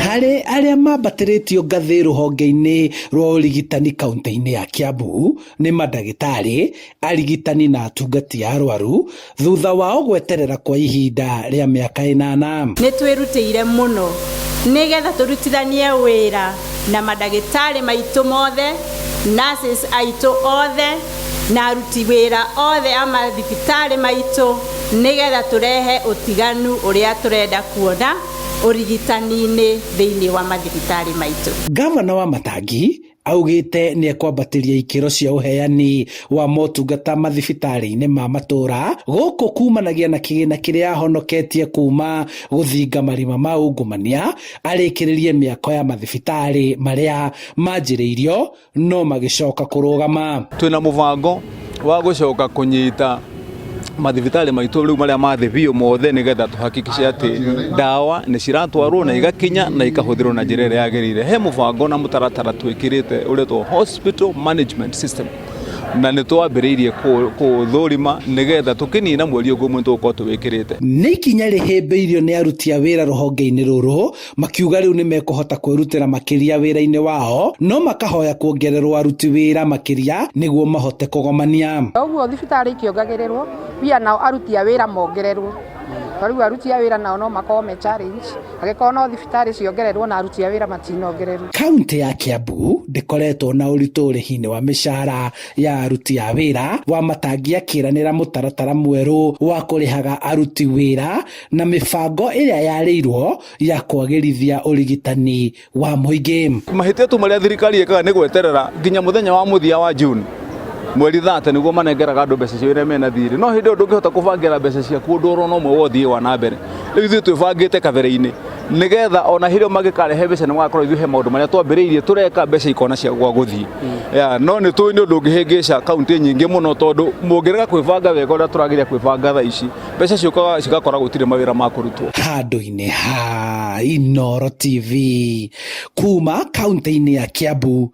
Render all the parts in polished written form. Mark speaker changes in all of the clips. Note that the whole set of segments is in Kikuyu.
Speaker 1: Harĩ arĩa mambatĩrĩtio ngathĩ rũhonge-inĩ rwa ũrigitani kauntĩ-inĩ ya Kiambu nĩ mandagĩtarĩ, arigitani na atungati a arwaru thutha wao gweterera kwa ihinda rĩa mĩaka ĩnana.
Speaker 2: Nĩ twĩrutĩire mũno nĩgetha tũrutithanie wĩra na mandagĩtarĩ maitũ mothe, nurses aitũ othe na aruti wĩra othe a mathibitarĩ maitũ nĩgetha tũrehe ũtiganu ũrĩa tũrenda kuona ũrigitani-inĩ thĩinĩ wa mathibitarĩ maitũ.
Speaker 1: Ngavana wa Matangi augĩte nĩ ekwambatĩria ikĩro cia ũheani wa motungata mathibitarĩ-inĩ ma matũra gũkũ kumanagia na kĩgĩna kĩrĩa ahonoketie kuma gũthinga marima ma ungumania arĩkĩrĩrie mĩako ya mathibitarĩ marĩa manjĩrĩirio no magĩcoka kũrũgama.
Speaker 3: Twĩna mũbango wa gũcoka kũnyita mathibitarĩ maitũ rĩu marĩa mathĩ biũ mothe nĩgetha tũhakikice atĩ ndawa nĩ ciratwarwo na igakinya na ikahũthĩrwo na njĩra ĩrĩa yagĩrĩire. He mũbango na mũtaratara twĩkĩrĩte ũretwo hospital management system na nĩ twambĩrĩirie kũũthũrima nĩgetha tũkĩnina mweri ũngĩ ũmwe tũgũkorwo tũwĩkĩrĩte.
Speaker 1: Nĩ ikinya rĩhĩmbĩirio nĩ aruti a wĩra rũhonge-inĩ rũrũ makiuga rĩu nĩ mekũhota kwĩrutĩra makĩria wĩra-inĩ wao no makahoya kuongererwo aruti wĩra makĩria nĩguo mahote kũgomania.
Speaker 4: Ũguo thibitarĩ ikĩongagĩrĩrwo pia nao aruti a wĩra mongererwo, to rĩu aruti a wĩra nao no makorwo me challenge angĩkorwo no thibitarĩ ciongererwo na aruti a wĩra matinongererwo.
Speaker 1: Kaunti ya Kiambu ndĩkoretwo na ũritũ ũrĩhi-inĩ wa mĩcara ya aruti a wĩra wa matangi akĩranĩra mũtaratara mwerũ wa kũrĩhaga aruti wĩra na mĩbango ĩrĩa yarĩirwo ya kwagĩrithia ũrigitani wa mũingĩ.
Speaker 3: Mahĩtia tu marĩa thirikari ĩkaga nĩ gweterera nginya mũthenya wa mũthia wa June mweri 30 nĩguo manengeraga andũ mbeca ciao iria mena thirĩ, no hĩndĩ ĩyo ndũngĩhota kũbangĩra mbeca ciaku ũndũ oro na ũmwe wa ũthii wa na mbere. Rĩu ithuĩ twĩbangĩte kabere-inĩ nĩgetha ona hĩndĩ ĩyo mangĩkarehe mbeca nĩ magakorwo ithuĩ he maũndũ marĩa twambĩrĩirie tũreka mbeca ikona cia gwa gũthiĩ. Yeah, no nĩ tũĩ nĩ ũndũ ũngĩhĩngĩca kaunti nyingĩ mũno tondũ mũngĩrega kwĩbanga wega ũrĩa tũrageria kwĩbanga thaa ici mbeca ciũkaga cigakora gũtirĩ mawĩra ma kũrutwo.
Speaker 1: Handũ-inĩ ha Inooro TV kuma kaunti-inĩ ya Kiambu,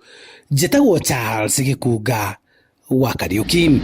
Speaker 1: njĩtagwo Charles Gĩkunga wa Kariuki.